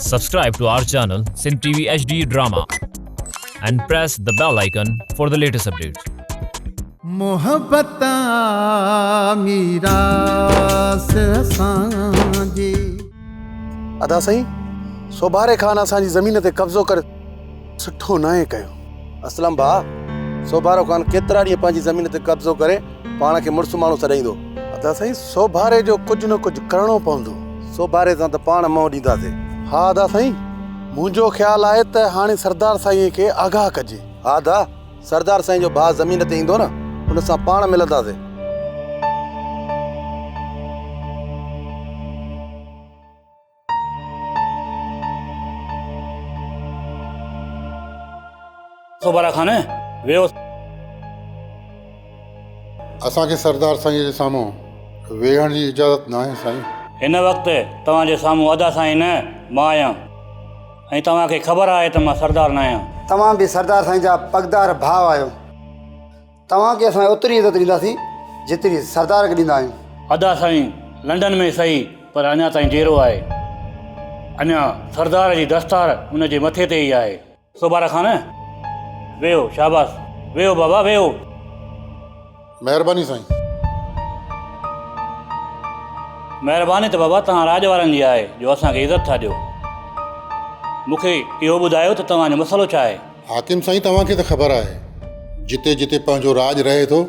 Subscribe to our channel Sindh TV HD Drama and press the bell icon for the latest updates. محبت آ ميراث اسان جي. ادا سائين سوڀاري خان اسان جي زمين تي قبضو ڪري سٺو ناهي ڪيو. اسلم ڀاء سوڀارو خان ڪيترا ڏينهن پنهنجي زمين تي قبضو ڪري پاڻ کي مڙس ماڻهو سڏائيندو. ادا سائين سوڀاري جو ڪجهه نه ڪجهه ڪرڻو پوندو. سوڀاري سان ته پاڻ منهن ڏينداسين. ها ادا سائين منهنجو خيال آهي ته هاڻي سردار سائين کي آگاهه ڪجي. ها ادا سردار سائين جو ڀاء زمين تي ايندو نه ان سان پاڻ ملنداسين. سوڀارا خان ويو. اسان کي سردار سائينء جي سامهون ويهڻ جي اجازت ناهي سائين. هن وقت توهان جي سامهون ادا سائين نه مان آهيان ۽ توهان کي خبر آهي ته مان سردار ناهيان. توهان به سردار سائين جا پڳدار ڀاء آهيو. توهان کي اسان اوتري عزت ڏينداسين جيتري سردار کي ڏيندا آهيون. ادا سائين لنڊن ۾ سهي پر اڃا تائين جيئرو آهي. اڃا سردار جي دستار ان جي مٿي تي ئي آهي. سوڀارا خان، ويهو شاباس، ويهو بابا ويهو. مهرباني سائين. مهرباني ته بابا توهان راڄ وارن جي آهي جو اسان کي عزت ٿا ڏيو. مون کي اهو ٻڌايو ته توهان جو مسئلو ڇا آهي؟ حاڪم سائين توهان کي ته خبر آهي جتي جتي پنهنجو راڄ رهي ٿو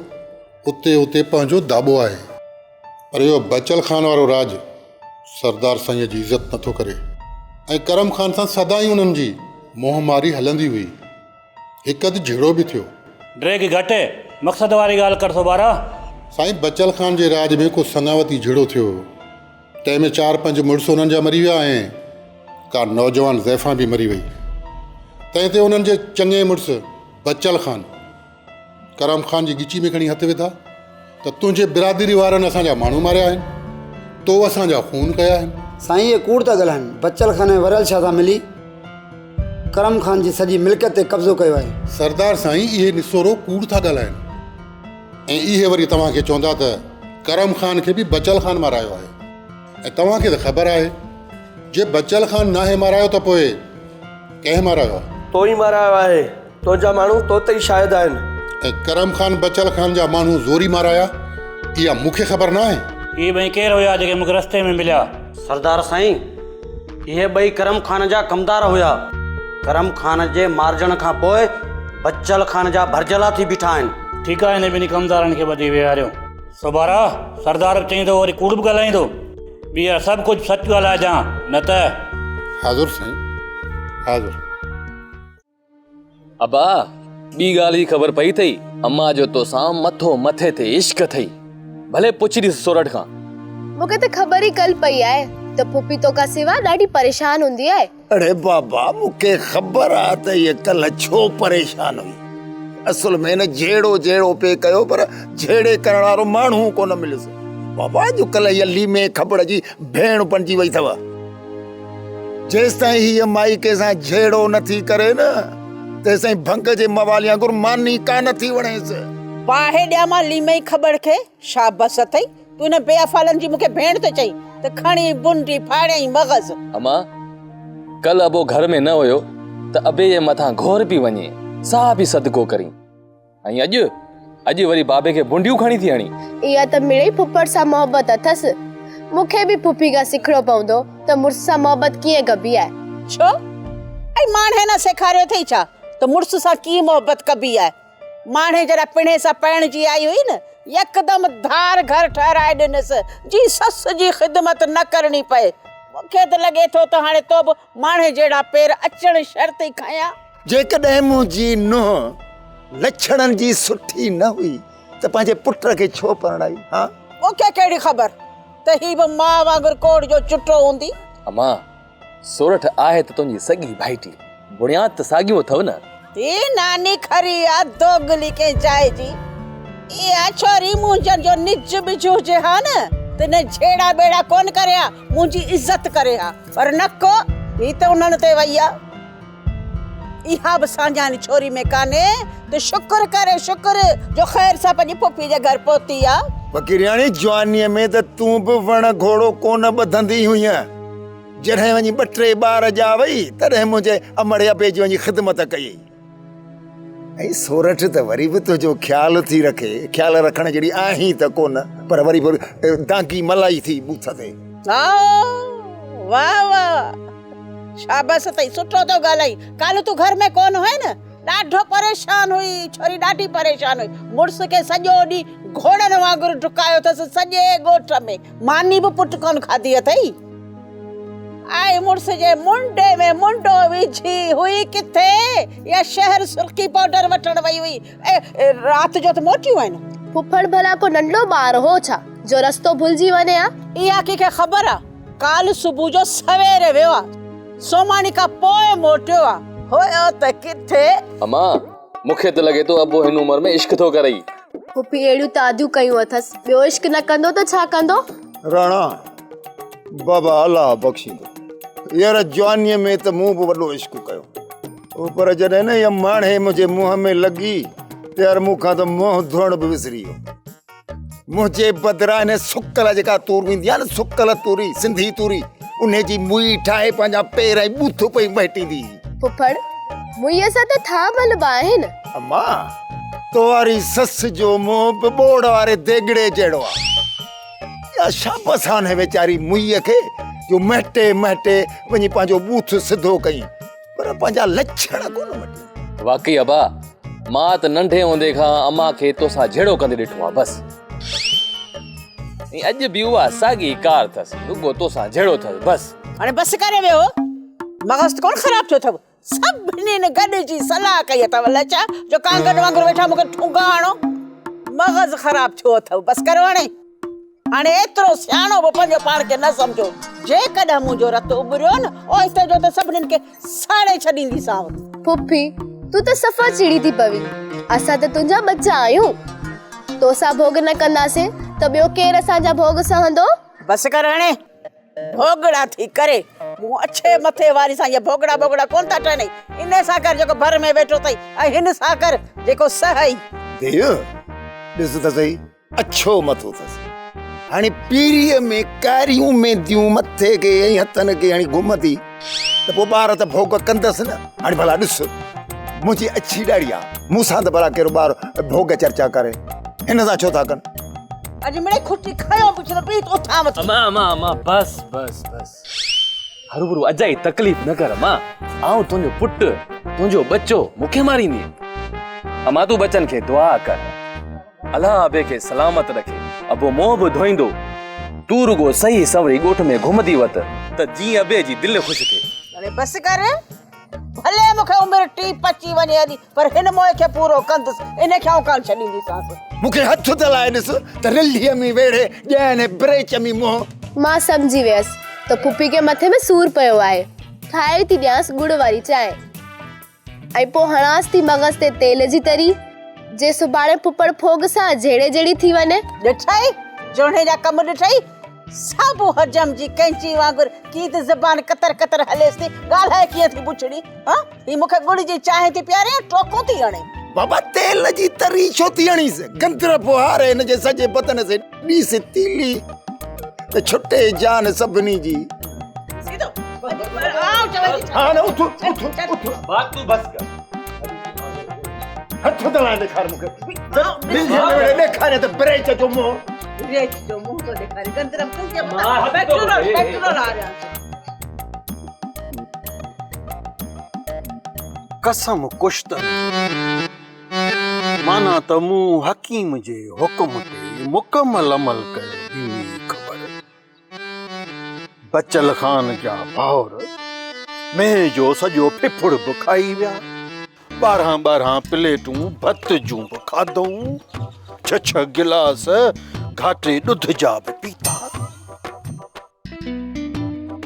اتي اتي پنهنجو داٻو آهي پر اهو بچل خان وارو راڄ سردار سائينء جي عزت نٿو ڪري ۽ ڪرم خان سان سدائين انهن جي منهن ماري هلندي هئي هڪ اڌ جهيڙو به ٿيو. ڊيگهه گهٽ مقصد واري ڳالهه ڪر سوڀارا. سائين بچل خان جي راڄ ۾ ڪو سڱاوتي جهيڙو ٿيو هو تنهن ۾ چار پنج مڙس انهن جا مري ويا ۽ ڪا نوجوان زائفان به مري وئي. تنهن تي انهن جي چڱي مڙس بچل خان، ڪرم خان جي ڳچي ۾ کڻي هٿ وڌا ته تنهنجي برادري وارن اسان جا ماڻهو ماريا آهن، تو اسان جا خون ڪيا آهن. سائين اهي ڪوڙ ٿا ڳالهائن، بچل خان ۽ وريل شاهه سان ملي ڪرم خان جي سڄي ملڪيت تي قبضو ڪيو آهي. سردار سائين اهي نسورو ڪوڙ ٿا ڳالهائن. ۽ اهي وري توهان کي چوندا ته ڪرم خان کي به بچل خان مارايو آهي ۽ توهان کي ته خبر آهي جي بچل خان ناهي مارايو ته پوء ڪنهن مارايو آهي؟ تو ئي مارايو آهي، تنهنجا ماڻهو تو تي ئي شاهد آهن. ۽ ڪرم خان بچل خان جا ماڻهو زوري مارايا، اها مون کي خبر ناهي. اهي ٻئي ڪير هيا جيڪي مون کي رستي ۾ مليا؟ سردار سائين، اهي ٻئي ڪرم خان جا ڪمدار هيا. ڪرم خان جي مارجڻ کان پوء بچل خان جا ڀرجهلا ٿي بيٺا آهن. ٺيڪ آهي هن ٻنهي ڪمدارن کي ٻڌي ويهاريو. سوڀارا، سردار به چئين ٿو وري ڪوڙ به ڳالهائيندو. ٻيهر سڀ ڪجهه سچ ڳالهائجان نه ته. حاضر سائين حاضر. ابا، ٻي ڳالهه جي خبر پئي اٿئي؟ امان جو توسان مٿو مٿي تي عشق اٿئي. ڀلي پڇ ڏس سورٺ کان. مون کي ته خبر ئي ڪلهه پئي آهي ته ڦوڦي توکان سوا ڏاڍي پريشان هوندي آهي. اڙي بابا مون کي خبر آ ته هيء ڪلهه ڇو پريشان هئي. اصل ۾ هن جهيڙو جهيڙو پئي ڪيو پر جهيڙي ڪرڻ وارو ماڻهو ڪونه مليس. بابا اڄڪلهه هيء ليمي کٻڙ جي ڀيڻ بڻجي وئي اٿو. جيستائين هيء مائي ڪنهن سان جهيڙو نه ٿي ڪري نه، تيستائين ڀنگ جي موالي وانگر ماني ڪانه ٿي وڻيس. باهه ڏيان مان ليمي کٻڙ کي، شابس اٿئي، تون انهن بي افعالن جي مون کي ڀيڻ ٿو چئين ته کڻي بنڊي ڦاڙيائين مغز. امان، ڪلهه ابو گهر ۾ نه هيو ته ابي جي مٿان گهور پي وڃي، ساهه به صدقو ڪرين. ۽ اڄ، اڄ وري بابي کي بنڊيون کڻي ٿي هڻي. اها ته مڙئي ڦڦڙ سان محبت اٿس. مون کي به ڦڦي کان سکڻو پوندو ته مڙس سان محبت ڪيئن ڪبي آهي. ڇو؟ ۽ ماڻهي نه سيکاريو اٿئي ڇا ته مڙس سان ڪيئن محبت ڪبي آهي؟ ماڻهي جڏهن پڻهين سان پرڻجي آئي هئي نه، يڪدم ڌار گهر ٺهرائي ڏنس، جي سس جي خدمت نه ڪرڻي پئي. مون کي ته لڳي ٿو ته هاڻي تو به ماڻهي جهڙا پير اچڻ شرط ئي کنيا. جيڪڏهن منهنجي نونهن لڇڻن جي سٺي نه هئي ته پنهنجي پٽ کي ڇو پرڻائي ها؟ مون کي ڪهڙي خبر ته هي به ماء وانگر ڪوڙ جو چٽو هوندي. امان، سورٺ آهي ته تنهنجي سڳي ڀائٽي، بڻياد ته ساڳيون اٿئو نه. هي ناني کري آ دوغلي ڪنهن جاء جي. اها ڇوري منهنجن جو نج ٻج هجي ها نه ته نه جهيڙا ٻيڙا ڪونه ڪري ها، منهنجي عزت ڪري ها، پر نه ڪو، هي ته انهن تي وئي آ. اها به سانجهاني ڇوري ۾ ڪانهي ته شڪر ڪري شڪر جو خير سان پنهنجي پڦي جي گهر پهتي آ. فقيرياڻي جوانيء ۾ ته تون به وڻ گهوڙو ڪونه ٻڌندي هئينء. جڏهن وڃي ٻه ٽي ٻار ڄاوئي، تڏهن منهنجي امڙ ابي جي وڃي خدمت ڪيئي. ۽ سورٺ ته وري به تنهنجو خيال ٿي رکي، خيال رکڻ جهڙي آهين ته ڪونه، پر وري به دانگي ملائي ٿي ٻوٿ تي. واهه واهه شابس اٿئي، سٺو ٿو ڳالهائين. ڪالهه تون گهر ۾ ڪونه هئين نه، ڏاڍو پريشان هئي، ڇوري ڏاڍي پريشان هئي. مڙس کي سڄو ڏينهن گهوڙن وانگر ڊڪايو اٿس سڄي ڳوٺ ۾. ماني به پٽ ڪونه کاڌي اٿئي. آء مڙس جي منڊي ۾ منڊو وجهي هئي ڪٿي يا شهر سرخي پائوڊر وٺڻ وئي هئي ۽ رات جو ته موٽيون آهن. ڦڦڙ ڀلا ڪو ننڍڙو ٻار هو ڇا جو رستو ڀلجي وڃي ها. اها ڪنهن کي خبر آ. ڪالهه صبح جو سوير ويو آ. سوماڻي کان پوء موٽيو آ. هيو ته ڪٿي. امان، مون کي ته لڳي ٿو ابو هن عمر ۾ عشق ٿو ڪرئي. پڦي اهڙيون تعديون ڪيون اٿس، ٻيو عشق نه ڪندو ته ڇا ڪندو؟ راڻا، بابا الله بخشيندو. يار جوانيء ۾ ته مون به وڏو عشق ڪيو پر جڏهن نه اها ماڻهي منهنجي منهن ۾ لڳي ته يار مون کان ته منهن ڌوئڻ به وسري ويو. منهنجي بدران هن سڪل جيڪا تور ايندي آهي نه سڪل توري سنڌي توري انهي جي موئي ٺاهي پنهنجا پير ۽ ٻوٿ پئي مهٽيندي هئي. ڦڦڙ، موئيء سان ته ٿانء ملبا آهن. اما، تو واري سس جو منهن به ٻوڙ واري ديڳڙي جهڙو آهي. اها شابس آهي ويچاري موئيء کي جو مهٽي مهٽي وڃي پنهنجو ٻوٿ سڌو ڪيائين. پر پنهنجا لڇڻ ڪونه مٽيا. واقعي ابا، مان ته ننڍي هوندي کان امان کي توسان جهيڙو ڪندي ڏٺو آ بس. ۽ اڄ به اها ساڳي ڪار اٿس، رڳو توسان جهيڙو اٿس بس. هاڻي بس ڪري ويهو، مغز ته ڪونه خراب ٿيو اٿو. سڀني گڏجي صلاح ڪئي اٿو الائي ڇا جو ڪانگن وانگر ويٺا مون کي ٺونگا هڻو. مغز خراب ٿيو اٿو، بس ڪريو هاڻي. هاڻي ايترو سياڻو به پنهنجو پاڻ کي نه سمجهو. جيڪڏهن منهنجو رت اٻريو نه، اوهستي جو ته سڀنين کي ساڙي ڇڏينديسانو. پڦي، تون ته صفا چڙي ٿي پوين. اسان ته تنهنجا ٻچا آهيون. توسان ڀوڳ نه ڪنداسين ته ٻيو ڪير اسان جا ڀوڳ سهندو؟ بس ڪر هاڻي، ڀوڳڙا ٿي ڪري. مون اڇي مٿي واري سان اهي ڀوڳڙا ٻوڳڙا ڪونه ٿا ٺهنئي. انهي سان ڪر جيڪو ڀر ۾ ويٺو اٿئي ۽ هن سان ڪر جيڪو سهئي. ڌيء، ڏس ته سهي. اڇو مٿو اٿس. هاڻي پيريء ۾ ڪاريون مينديون مٿي کي ۽ هٿن کي هڻي گهمندي ته پوء ٻار ته ڀوڳ ڪندس نه. هاڻي ڀلا ڏس منهنجي اڇي ڏاڙهي آ، مون سان ته ڀلا ڪهڙو ٻار ڀوڳ چرچا ڪري، هن سان ڇو ٿا ڪن؟ اڄ مڙئي کٽي کنيو بيٺو ته بيهه ته اٿان وٺي. امان امان امان بس بس بس هروڀرو اجائي تڪليف نه ڪر امان، آئون تنهنجو پٽ، تنهنجو ٻچو، مون کي ماريندين؟ امان تون ٻچن کي دعا ڪر. الله ابي کي سلامت رکي. ابو منهن به ڌوئيندو. تون رڳو صحيح سنوري ڳوٺ ۾ گهمندي وت ته جيئن ابي جي دل خوش ٿئي. اڙي بس ڪر. ڀلي مون کي عمر ٽي پچي وڃي هلي پر هن موئي کي پورو ڪندس. ان کي آئون ڪانه ڇڏينديسانس. مون کي هٿ ته لائي ڏس ته رلهيء ۾ ويڙهي ڏيان ۽ بريچ ۾ منهن. مان سمجهي ويس ته پڦي کي مٿي ۾ سور پيو آهي. ٺاهي ٿي ڏيانس ڳڙ واري چانهه. ۽ پوء هڻانس ٿي مغز تي تيل جي تري، جي سڀاڻي ڦڦڙ ڦوڳ سان جهڙي جهڙي ٿي وڃي. ڏٺئي؟ جوڻهي جا ڪم ڏٺئي؟ صابو حجم جي قينچي وانگر ڪيئن ته زبان ڪتر ڪتر هليس ٿي، ڳالهائي ڪيئن ٿي بڇڙي، ها؟ هي مون کي ڳڙ جي چانهه ٿي پياري ۽ ٽوڪون ٿي هڻي. بابا تيل جي تري ڇو ٿي هڻيس؟ گندر ڦوهاري هن جي سڄي بدن سي ڏيس تيلي ته ڇٽي جان سڀني جي. هاڻ اٿ اٿ اٿ. بات تون بس ڪر. هٿ ته لائي ڏيکار مون کي. ڏيکاريان ته بريچ جو منهن. بريچ جو منهن ٿو ڏيکاري گندرم تنهنجي مٿان پيٽرول پيٽرول هاريان. قسم ڪشتن جو معنيٰ ته مون حڪيم جي حڪم تي مڪمل عمل ڪيو ڏني خبر. بچل خان جا ڀائر مينهن جو سڄو ڦڦڙ به کائي ويا. ٻارهن ٻارهن پليٽون ڀت جون به کاڌئون. ڇهه ڇهه گلاس گهاٽي ڏڌ جا به پيتا.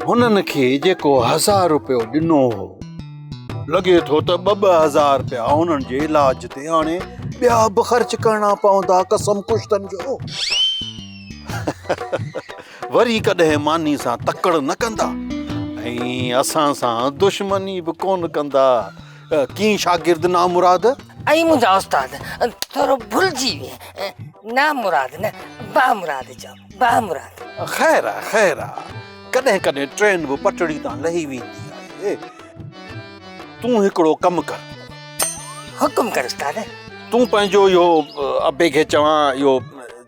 هنن کي جيڪو هزار رپيو ڏنو هو، لڳي ٿو ته ٻه ٻه هزار رپيا هنن جي علاج تي هاڻي ٻيا به خرچ ڪرڻا پوندا. قسم ڪشتن جو. وري ڪڏهن ماني سان تڪڙ نه ڪندا ۽ اسان سان دشمني به ڪونه ڪندا. ڪيئن شاگرد نامراد؟ ۽ منهنجا استاد ٿورو ڀلجي وئين. نامراد نه بامراد چئو بامراد. خير آ خير آ. ڪڏهن ڪڏهن ٽرين به پٽڙي تان لهي ويندي آهي. تون هڪڙو ڪم ڪر. حڪم ڪر استاد. تون پنهنجو اهو ابي کي چوان اهو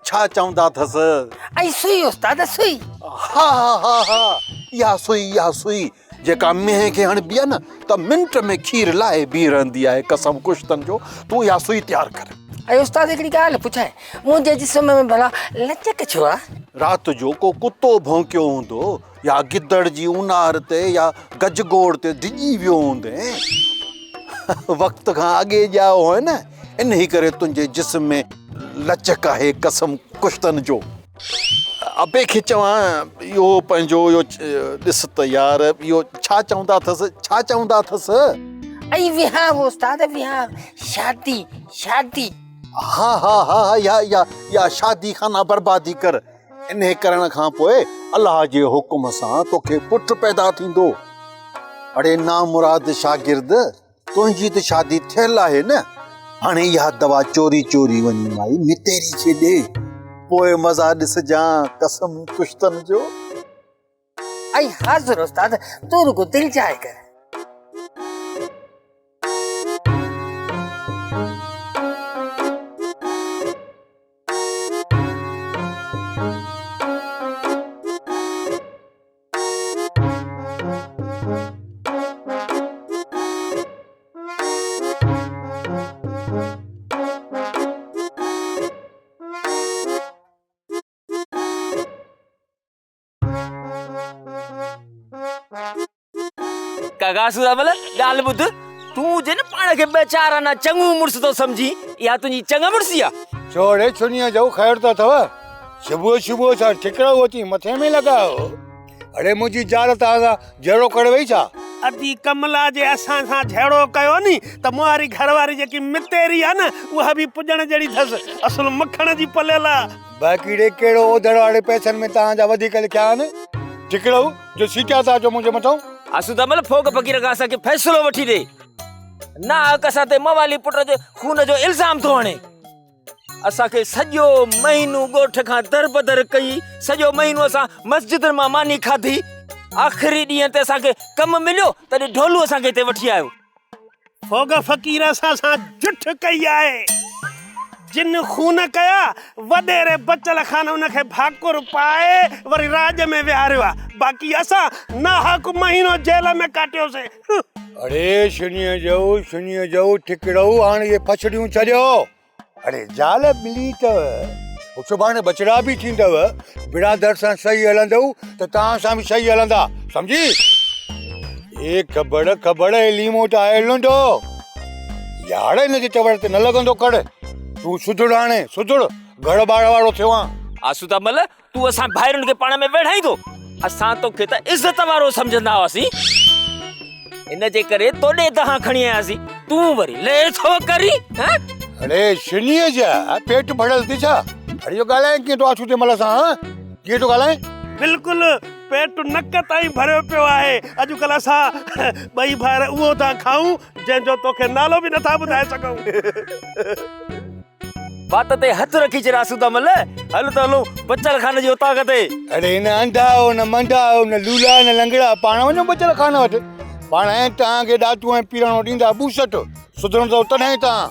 ڇا چوندا اٿس؟ ائي سوئي استاد سوئي. ها ها ها ها اها سوئي اها سوئي جيڪا مينهن کي هڻبي آهي نه ته منٽ ۾ کير لاهي بيهي رهندي آهي قسم ڪشتن جو تون اها سوئي تيار ڪر. ائي استاد هڪڙي ڳالهه پڇانء منهنجي جسم ۾ ڀلا لچڪ ڇو آ؟ رات جو ڪو ڪتو ڀونڪيو هوندو يا گدڙ جي اونار تي يا گجگوڙ تي ڊڄي ويو هوندين. وقت کان اڳي ڄائو هئين نه، انهي ڪري تنهنجي جسم ۾ لچڪ آهي قسم ڪشتن جو. ابي کي چوان اهو پنهنجو اهو ڏس ته يار اهو ڇا چوندا اٿس ڇا چوندا اٿس. ائي وهانء استاد وهانء شادي شادي. ها ها ها ها يا يا يا شادي خانه بربادي ڪر. انهي ڪرڻ کان پوء الله جي حڪم سان توکي پٽ پيدا ٿيندو. اڙي نامراد شاگرد، تنهنجي ته شادي ٿيل آهي نه، هاڻي اها دوا چوري چوري وڃي مائي متيري کي ڏي، پوء مزا ڏسجان قسم ڪشتن جو. اي حاضر استاد، تون رڳو دلجاء ڪر. ڪاڪا سوزامل ڳالهه ٻڌ تون هجي نه پاڻ کي ٻه چار آنا چڱو مڙس ٿو سمجهين اها تنهنجي چڱ مڙسي آ. ڇو ڙي ڇنيء جو خير ته اٿو؟ صبح صبح سان ٺڪرو اچي مٿي ۾ لڳايو. اڙي منهنجي زال توهان سان جهيڙو ڪري وئي ڇا؟ ادي ڪملا جي اسان سان جهيڙو ڪيو ني ته مونهاري گهر واري جيڪي متيري آ نه اها به پڄڻ جهڙي ٿس اصل مکڻ جي پليل آ. باقي ڙي ڪهڙو اوڌر واري پئسن ۾ توهان جا وڌيڪ لکيا آهن؟ ٺڪرو جو سيٽيا ٿا اچو منهنجي مٿئون. آسودا مل ڦوڳ فقير کان اسان کي فيصلو وٺي ڏي. ناحق اسان تي موالي پٽ جي خون جو الزام ٿو هڻي. اسان کي سڄو مهينو ڳوٺ کان دربدر ڪئي، سڄو مهينو اسان مسجدن مان ماني کاڌي. آخري ڏينهن تي اسان کي ڪم مليو تڏهن ڍولو اسان کي هتي وٺي آيو. ڦوڳ فقير اسان سان جٺ ڪئي آهي. جن خون ڪيا، وڏيري بچل خان ان کي ڀاڪر پائي وري راڄ ۾ ويهاريو آ. باقي اسان ناحق مهينو جيل ۾ ڪاٽيوسين. اڙي شنيء جو شنيء جو ٺڪڙو هاڻ اهي ڦڇڙيون ڇڏيو. اڙي زال ملي اٿو، سڀاڻي ٻچڙا به ٿيندؤ، برادر سان صحيح هلندؤ ته توهان سان به صحيح هلندا، سمجهي؟ اي کبڙ کبڙ اي ليمو ته آهي لنڊو، يار هن جي چوڻ تي نه لڳندو ڪر، تون سڌڙ هاڻي سڌڙ، گهر ٻار وارو ٿيو آن. آسودا مل، تون اسان ڀائرن کي پاڻ ۾ ويڙهائين ٿو. اسان توکي ته عزت وارو سمجهندا هئاسين. ان جي ڪري توڏي دانهن کڻي آياسين. تون وري لهي ٿو ڪرين، هان؟ اڙي شنيء جا پيٽ ڀريل اٿئي ڇا؟ اڙي اهو ڳالهائين ڪيئن ٿو آسودي مل سان، هان؟ ڪيئن ٿو ڳالهائين؟ بلڪل پيٽ نڪ تائين ڀريو پيو آهي. اڄڪلهه اسان ٻئي ڀائر اهو ٿا کائون جنهن جو توکي نالو به نٿا ٻڌائي سگهون. وات تي هٿ رکي ڇڏ آسودا مل، هل ته هلون بچل خان جي اوطاق تي. اڙي نه انڌا آهيو نه منڊا آهيو نه لولا نه لنگڙا، پاڻ وڃو بچل خان وٽ. پاڻ ۽ توهان کي ڏاتون ۽ پيراڻو ڏيندا ٻوسٽ، سڌرندؤ تڏهن توهان.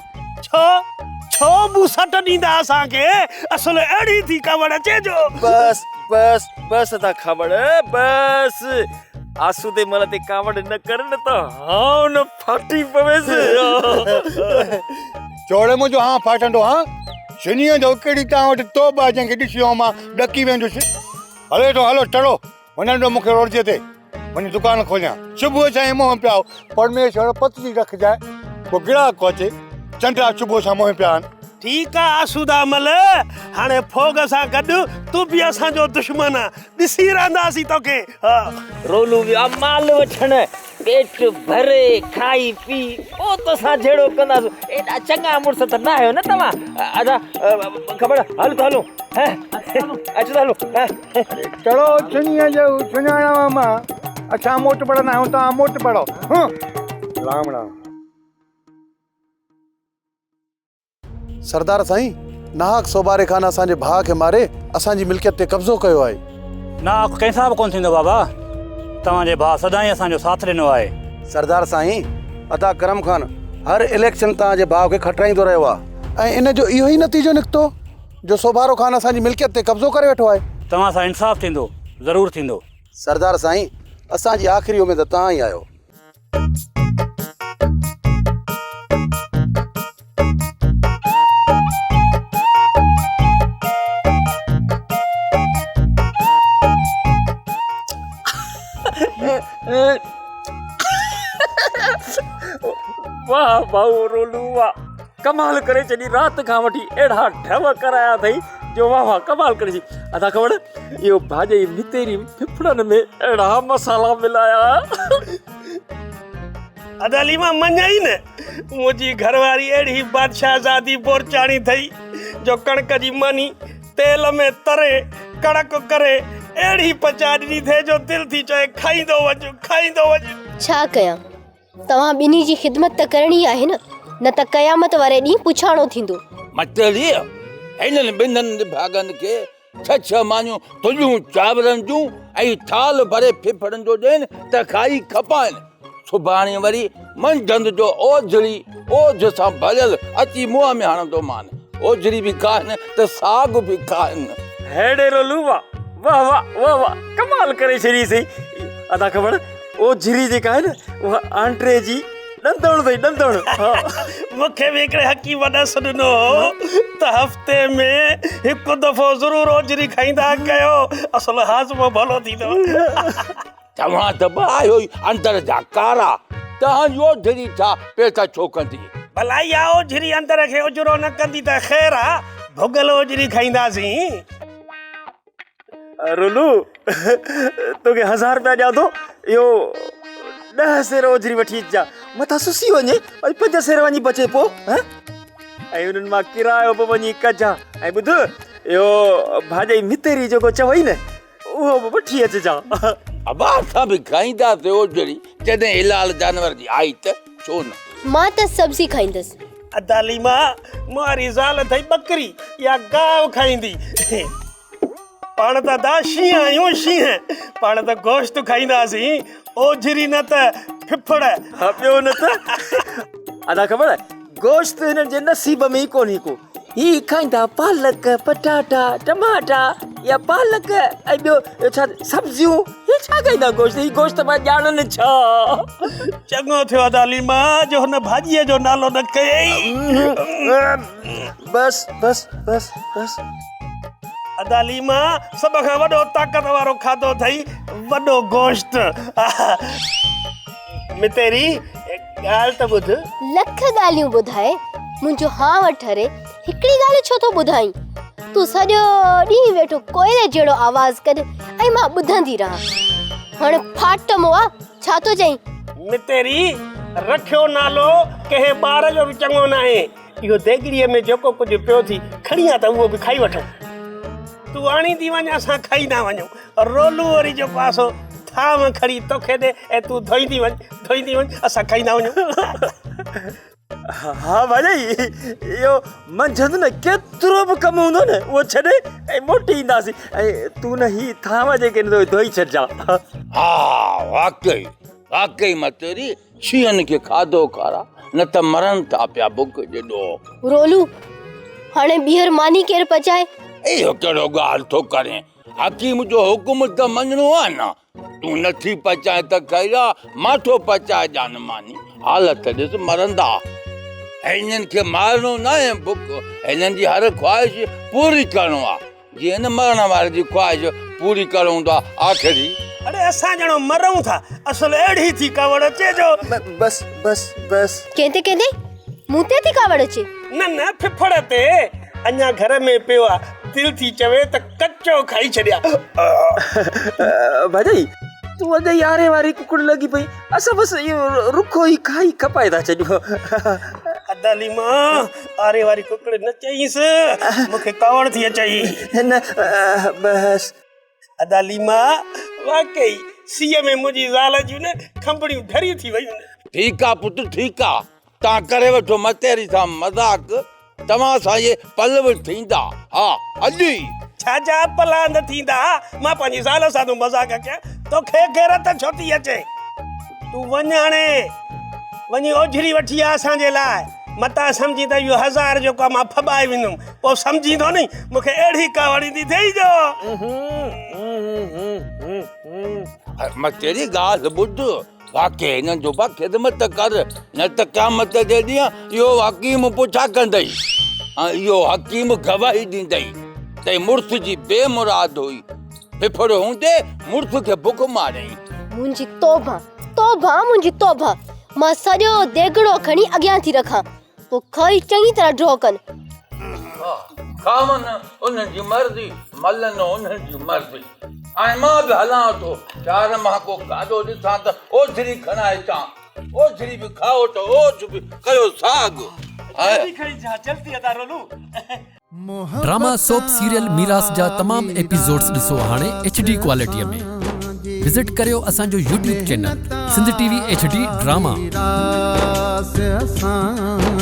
ڇو ڇو ٻوسٽ ڏيندا اسان کي، اصل اهڙي ٿي ڪاوڙ اچي جو. بس بس بس ادا کاوڙ بس، آسودي مل تي ڪاوڙ نه ڪر نه ته هانء نه ڦاٽي پويس. چوڙي منهنجو هانء ڦاٽندو هان. شنيء جو ڪهڙي توهان وٽ توبه آهي جنهن کي ڏسي آئون مان ڏڪي ويندس. هلي ٿو هلو ٽڙو وڃڻ ڏيو مون کي روڊ تي وڃي دڪان کوليان. صبح سان ئي منهن پيا پرميشور پتلي رکجانء ڪو گراهڪ اچي. چنڊا صبح سان منهن پيا آهن. ٺيڪ آ آسودا مل هاڻي ڦوڳ سان گڏ تون به اسان جو دشمن آن. ڏسي رهنداسين توکي. ها. رولو ويو آ مال وٺڻ. پيٽ ڀري کائي پي پوء توسان جهيڙو ڪنداسون. ايڏا چڱا مڙس ته نه آهيو نه توهان. ادا خبر هل ته هلون. اچ ته هلون. چڙو ڇنيء جو سڃاڻان مان. اسان موٽ پڙهندا آهيون توهان موٽ پڙهو. رام رام. سردار سائين، ناحق سوڀاري خان اسان جي ڀاء کي ماري اسان جي ملڪيت تي قبضو ڪيو آهي. ناحق ڪنهن سان به ڪونه ٿيندو بابا. توهان جي ڀاء سدائين اسان جو ساٿ ڏنو آهي. سردار سائين، ادا ڪرم خان هر اليڪشن توهان جي ڀاء کي کٽرائيندو رهيو آهي ۽ ان جو اهو ئي نتيجو نڪتو جو سوڀارو خان اسان جي ملڪيت تي قبضو ڪري ويٺو آهي. توهان سان انصاف ٿيندو، ضرور ٿيندو. سردار سائين، اسان جي آخري اميد توهان ئي آهيو. واهه ڀائو رولو واهه ڪمال ڪري ڇڏي رات کان وٺي اهڙا ڍو ڪرايا اٿئي جو واهه واهه ڪمال ڪري ڇڏي ادا کبڙ اهو ڀاڄائي متيري ڦڦڙن ۾ اهڙا مصالحا ملايا. ادا علي مان مڃيان ئي نه منهنجي گهر واري اهڙي بادشاهزادي بورچاڻي ٿئي جو ڪڻڪ جي ماني تيل ۾ تري ڪڙڪ ڪري اهڙي پچائي ڏني ٿئي جو دل ٿي چوي کائيندو وڃ کائيندو وڃ. ڇا ڪيان توهان ٻنهي جي خدمت ته ڪرڻي آهي نه، نه ته قيامت واري ڏينهن پڇاڻو ٿيندو. متيريء هنن ٻنهن نڀاڳن کي ڇهه ڇهه مانيون ٿلهيون چانورن جون ۽ ٿالهه ڀري ڦڦڙن جو ڏين ته کائي کپائين. سڀاڻي وري منجهند جو اوجهري اوجهه سان ڀريل اچي منهن ۾ هڻندومان. اوجهري به کائن ته ساڳ به کائن. ههڙي رولو واه واه واه واه واه ڪمال ڪري ڇڏي سائين. ادا خبر اوجهري جيڪا آهي نه اها آنٽري جي ڏندڻ اٿئي ڏندڻ. مون کي به هڪڙي حڪيم ڏس ڏنو هو ته هفتي ۾ هڪ دفعو ضرور اوجهري کائيندا ڪيو اصل هاضمو ڀلو ٿيندو. توهان ته به آهيو ئي اندر جا ڪارا، توهان جي اوجهري ڇا پيٽ ڇو ڪندي؟ ڀلا اها اوجهري اندر کي اجرو نه ڪندي ته خير آ، ڀڳل اوجهري کائينداسين. رولو توکي هزار روپيا ڏيان ٿو اهو ڏهه سير اوجهري وٺي اچجان متان سسي وڃي ۽ پنج سير وڃي بچي پوء ۽ انهن مان ڪرايو به وڃي ڪجان ۽ ٻڌ اهو ڀاڄائي متيري جيڪو چوئي نه اهو به وٺي اچجان. ابا اسان به کائينداسين اوجهري جڏهن حلال جانور جي آئي ته ڇو نه. مان ته سبزي کائيندس. ادا ليما ماري زال اٿئي ٻڪري يا گاهه کائيندي. پاڻ ته ادا شينهن آهيون شينهن پاڻ ته گوشت کائينداسين اوجهري نه ته ڦڦڙ. ها ٻيو نه ته ادا خبر گوشت هنن جي نصيب ۾ ئي ڪونهي ڪو. هي کائيندا پالڪ، پٽاٽا، ٽماٽا يا پالڪ ۽ ٻيو ڇا سبزيون هي ڇا کائيندا گوشت هي گوشت مان ڄاڻن ڇا. چڱو ٿيو ادا ليما جو هن ڀاڄيء جو نالو نه ڪيئي. بس بس بس بس. ادا ليما سڀ کان وڏو طاقت وارو کاڌو اٿئي وڏو گوشت. متيري ڳالهه ته ٻڌ. لک ڳالهيون ٻڌائي منهنجو هانء ٺري هڪڙي ڳالهه ڇو ٿو ٻڌائين؟ تون سڄو ڏينهن ويٺو ڪوئلي جهڙو آواز ڪڍ ۽ مان ٻڌندي رهان. هاڻ ڦاٽ مئا ڇا ٿو چئين؟ متيري رکيو نالو ڪنهن ٻار جو به چڱو ناهي. اهو ديڳڙيء ۾ جيڪو ڪجهه پيو ٿي کڻي آ ته اهو به کائي وٺون. تون آڻيندي وڃ اسان کائيندا وڃون. رولو وري جيڪو آ سو ٿانو کڻي توکي ڏي ۽ تون ڌوئيندي وڃ ڌوئيندي وڃ اسان کائيندا وڃون. ها ڀاڄائي اهو منجهند نه ڪيترو به ڪم هوندو نه اهو ڇڏي ۽ موٽي اينداسين ۽ تون نه هي ٿانو جيڪي آهن اهي ڌوئي ڇڏجان. ها واقعي واقعي متيري شينهن کي کاڌو کاراء نه ته مرن ٿا پيا بک جي ڏوهه. رولو هاڻي ٻيهر ماني ڪير پچائي؟ اهو ڪهڙو ڳالهه ٿو ڪرين حڪيم جو حڪم ته مڃڻو آ نه. تون نٿي پچائين ته خير آ، مان ٿو پچائي ڏيان ماني. حالت ڏس مرندا. هنن کي مارڻو ناهي بک، هنن جي هر خواهش پوري ڪرڻو آ. جيئن نه مرڻ واري جي خواهش پوري ڪرڻو هوندو آ آخري. اڙي اسان ڄڻو مرون ٿا، اصل اهڙي ٿي ڪاوڙ اچي جو. بس بس بس. ڪنهن تي ڪنهن تي؟ مون تي ٿي ڪاوڙ اچي؟ نه نه ڦڦڙ تي. اڃا گهر ۾ پيو آ، دل ٿي چوي ته ڪچو کائي ڇڏيان. ڀاڄائي، تون اڳ ئي آري واري ڪڪڙ لڳي پئي، اسان بس اهو رکو ئي کائي کپائي ٿا ڇڏيون. ادا ليما، آري واري ڪڪڙ نه چئينس، مون کي ڪاوڙ ٿي اچئي. نه بس. ادا ليما، واقعي سيء ۾ منهنجي زال جون نه کنڀڙيون ڍريون ٿي ويون. ٺيڪ آ پٽ ٺيڪ آ. تان ڪري وٺو متيري سان مذاق، توهان سان اهي پل به ٿيندا. ها اڄ ئي. ڇا جا پلاند ٿيندا؟ مان پنهنجي زال سان ٿو مذاق ڪيان، توکي غيرت ڇو ٿي اچي؟ تون وڃ هاڻي، وڃي اوجهري وٺي آ اسان جي لاء. متان سمجهين ته اهو هزار جيڪو آ مان ڦٻائي ويندم، پوء سمجهيندو ني، مون کي اهڙي ڪاوڙ ايندي ٿئي جو. متيري ڳالهه ٻڌ، واقعي هنن جو با خدمت ڪر، نه ته قيامت جي ڏينهن اهو حڪيم پڇا ڪندئي ۽ اهو حڪيم گواهي ڏيندئي ته هي مڙس جي بي مراد هئي، ڦڦڙ هوندي مڙس کي بک ماريائين. منهنجي توبه، توبه منهنجي توبه، مان سڄو ديڳڙو کڻي اڳيان ٿي رکان، پوء کائي چڱي طرح ڍؤ ڪن. کاون انهن جي مرضي، ملن انهن جي مرضي. ۽ مان به هلان ٿو، شهر مان ڪو کاڌو ڏسان ته اوجهري کڻائي اچان. اوجهري به کائو ته اوجهه به ڪيو ساڳ. جلدي کڻي جا جلدي ادا رولو. ڊراما سوپ سيريل ميراث جا تمام ايپيسوڊز ڏسو هاڻي ايڇ ڊي ڪوالٽي ۾. وزٽ ڪريو اسان جو YouTube channel Sindh T V H D drama. ميراث اسان